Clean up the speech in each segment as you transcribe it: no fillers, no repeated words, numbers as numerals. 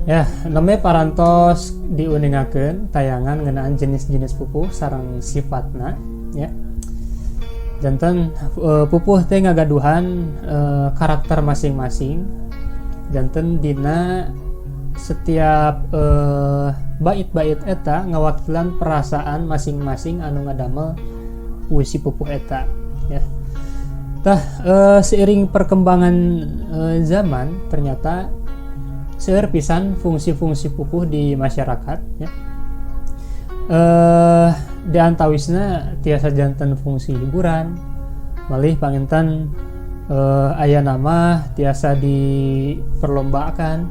Ya, namanya parantos diuningakeun tayangan ngeunaan jenis-jenis pupuh sareng sifatna ya. Janten pupuh teh ngagaduhan karakter masing-masing. Janten dina setiap bait-bait eta ngawakilan perasaan masing-masing anu ngadamel puisi pupuh eta ya. Tah, seiring perkembangan zaman ternyata seueur pisan fungsi-fungsi pupuh di masyarakat ya. Di antawisna tiasa janten fungsi hiburan, malih panginten aya nama tiasa diperlombakan.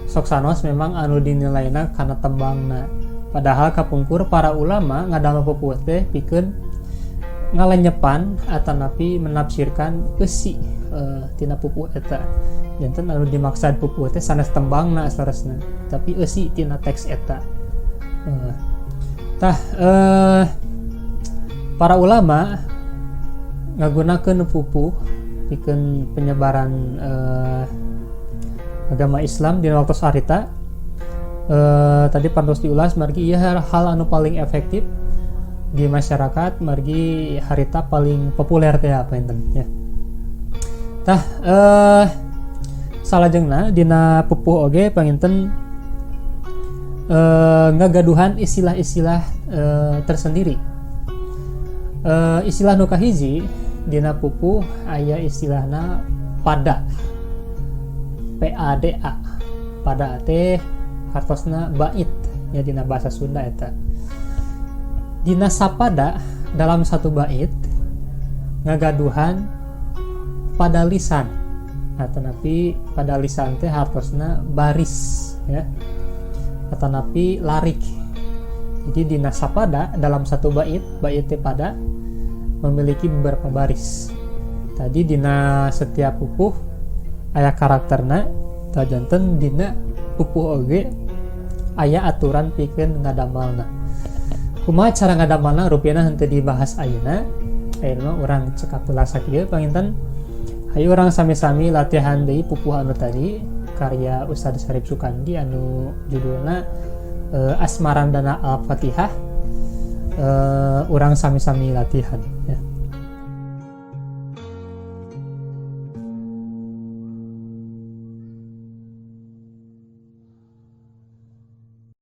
Sok sanaos memang anu dinilaina kana tembangna, padahal kapungkur para ulama ngadamel pupuh teh pikeun ngalenyepan atanapi menafsirkan eusi tina pupuh eta. Janten anu dimaksad pupuh teh sanes tembangna saleresna, tapi eusi tina teks eta. Tah, para ulama ngagunakeun pupuh pikeun penyebaran agama Islam di waktu harita. Tadi parantos diulas margi ieu hal anu paling efektif di masyarakat, margi harita paling populer teh apa enten ya. Tah, salajengna dina pupuh oge panginten ngagaduhan istilah-istilah tersendiri. Istilah nu kahiji dina pupuh aya istilahna pada, PADA. Pada teh hartosna bait ya dina bahasa Sunda eta. Dina sapada dalam satu bait ngagaduhan padalisan atanapi padalisan teh hartosna baris ya, atanapi larik. Jadi dina sapada dalam satu bait, bait teh pada memiliki beberapa baris. Tadi dina setiap pupuh aya karakterna, janten dina pupuh oge aya aturan pikeun ngadamalna. Kumaha cara ngadamalna rupina henteu dibahas ayeuna. Ayeuna urang cekap heula sakieu panginten. Hayu urang sami-sami latihan deui pupuh anu tadi karya Ustadz Syarif Sukandi anu judulna Asmarandana Al-Fatihah. Urang sami-sami latihan ya.